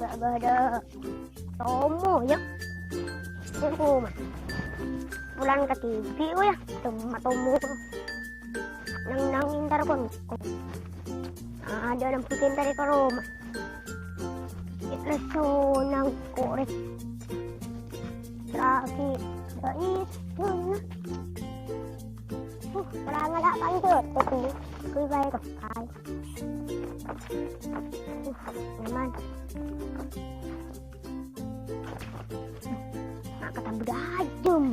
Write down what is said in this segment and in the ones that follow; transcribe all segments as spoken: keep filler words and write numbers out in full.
Bâ-, bâdâ tomo, yâ. Nèko, ma. Bulân kadhibi', ko, yâ. Temma tomo. Nang-nang entar kon. Adâ' nang bhâi entar ka roma. Lesso nang korè. Lagi bâi duna. Uh, pelangala panjat, tapi kui bae to. Ai. Uh, nyaman. Nak katambah dajum.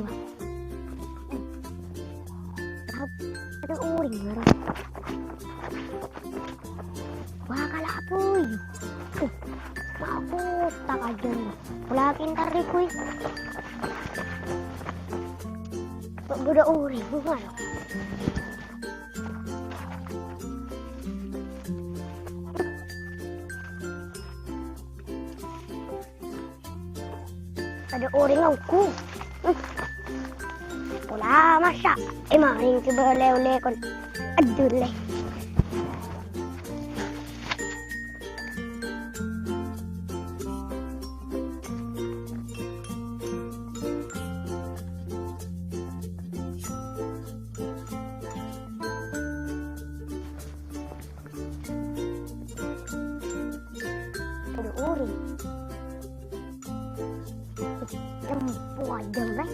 Ada uring, bro. Wah, kala apa, ya? Uh, aku tak aja. Pula pintar deh, kui. Kok beda uring, bukan? Ada orèng ongghu. Hmm. Pola masa', eh, maring coba lè-olè kon. Aduh, lè. Aduh, ori. Lempo aja, Bray.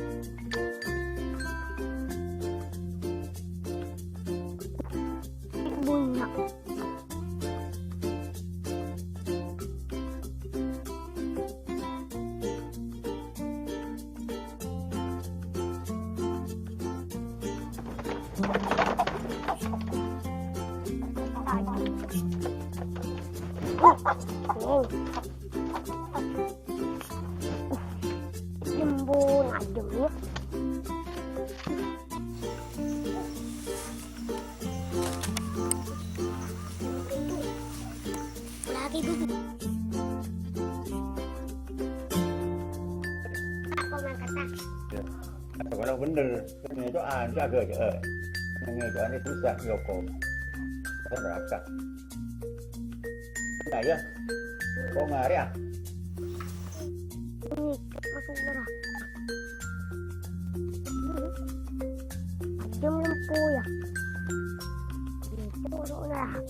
Bunyi. Jembon aja ya. Lagi dulu. Apa ngangkat tas? Ya. Kalau bener, ini itu anca aja, eh. Ini itu aneh susah, yoko. Kan neraka. Nah, ya. Kok ngare, ah? Ini masuk neraka. Jam lempo, ya. Itu masuk neraka.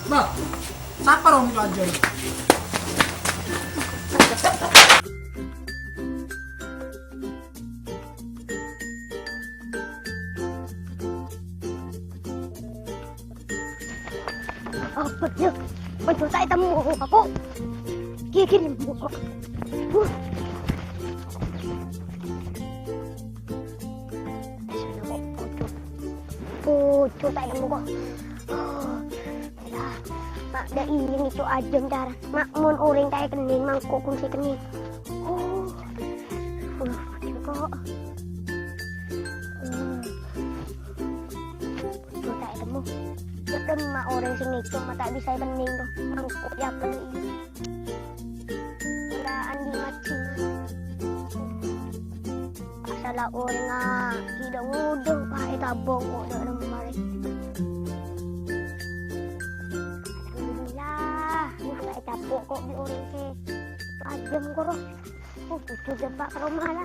Bah, sapa rong itu aja? Apa dia? Mencuri temu aku. Gigi lembu. Huh. Pucuk ta' ètemmo, kok. Oh, mak, dâ' iyâ ngèco' ajâm cara. Mak, mon orèng ta' èkennèng, mangko' ghun sè èkennèng. Oh, uh, kok. Hmm. Pucuk ta' ètemmo. Cè' dâ' emma orèng sè ngèco' ma' ta' bisa èkennèng, to. Mangko' yâ, apa dâ' iyâ. Andi' mati. Asalla orèngnga ghi' dâ' ngodâ, pas ètabong ko' dâ' remma rè. Alhamdulillah, pas ècapo' ko' bi' orèng sè ajâm koro. Oh, kodhu jhâpa' ka roma la.